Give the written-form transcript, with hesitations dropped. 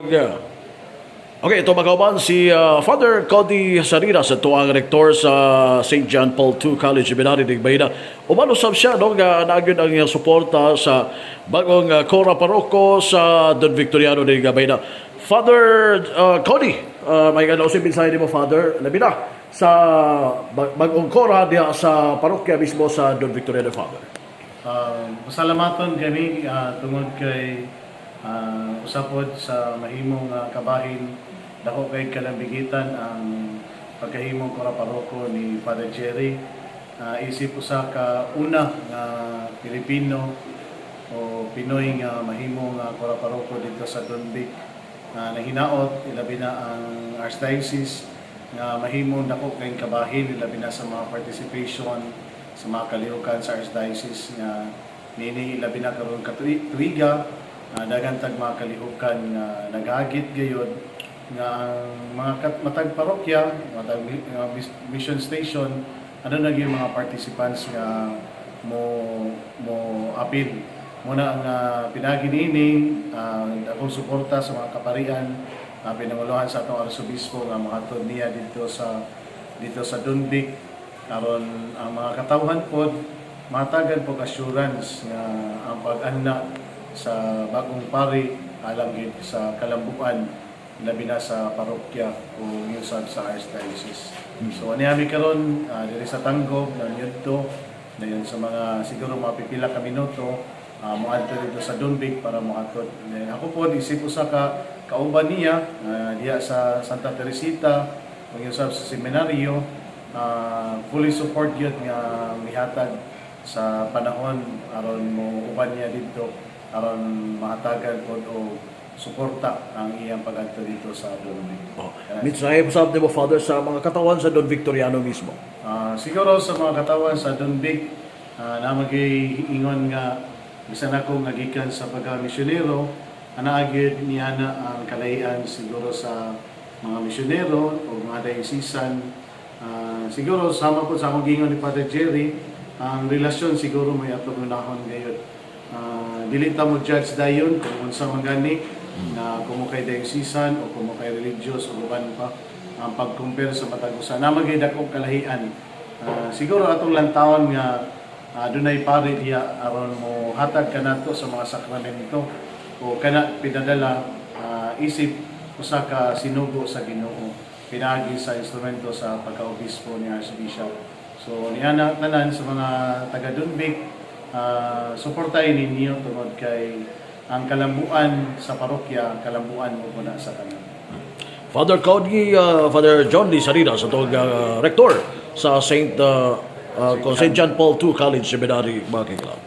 Yeah. Okay, ito, mga kauban, si Father Cody Sariras, ito ang rektor sa St. John Paul II College Seminary ng Baina. Uban usab siya, no, nga naa gyud ang iyang suporta sa bagong Kora Paroko sa Don Victoriano ng Baina. Father Cody, may ano si mensahe nimo, Father, labi na sa bagong Kora diha sa parokya mismo sa Don Victoriano, Father? Pasalamaton kami tungod kay usa pod sa mahimong kabahin, dako kay kalambigitan ang pagkahimong kora paroko ni Father Jerry. Isip usa ka una nga Pilipino o Pinoy nga mahimong kora paroko dito sa Donvic. Nahinaot ilabi na ang Archdiocese nga mahimong dako kay kabahin, ilabi na sa mga participation sa mga kalihukan sa Archdiocese nga nini, ilabi na karon katuiga, daghan tag mga kalihukan nga naghagit gayud nga ang mga matag parokya, matag mission station, ano na gyud mga participants nga mo mo apil muna ang pinagi niini, akong suporta sa mga kaparian, pinanguluhan sa atong arsobispo nga mohatod niya dito sa Donvic aron ang mga katawhan pod matagan pod assurance nga ang pag-anna sa bagong pari alang gid sa kalambuan, labi na sa parokya o usab sa Archdiocese. So ani ami karon diri sa Tanggob nanyudto dayon sa mga siguro mga pipila ka minuto, moadto dito sa Donvic para mohatod. Then ako po isip usa ka kauban niya diha sa Santa Teresita ug usab sa seminaryo, fully support yun nga mihatag sa panahon aron mo uban niya dito aron mahatagan pod og suporta ang iyang pag-adto dito sa Donvic. Oh, mensahe usab nimo, Father, sa mga katawan sa Don Victoriano mismo. Siguro sa mga katawan sa Donvic, na ingon nga bisan ako nga gikan sa pagka-misyonero, anaa gyud niya na ang kalahian siguro sa mga misyonero o mga diocesan. Siguro sama po sa akong gingon ni Father Jerry, ang relasyon siguro may atong unahon gayud. Dili ta mo judge dayon kung unsa man gani na kung mo kay diocesan o kung mo kay religious o uban pa ang pag-compare sa matag usa na magay dako kalahian. Siguro atong lantawon nga dunay pari diha aron mo hatag kanato sa mga sakramento o kana pinadala, isip usa ka sinugo sa Ginoo pinaagi sa instrumento sa pagka-obispo ni Archbishop. So niana tanan sa mga taga Donvic, suportahin ninyo tungod kay ang kalambuan sa parokya, kalambuan mo na sa tanan. Father Cody, Father John Lee Sarinas, atong rektor sa St. John Paul II College Seminary, mga kailan.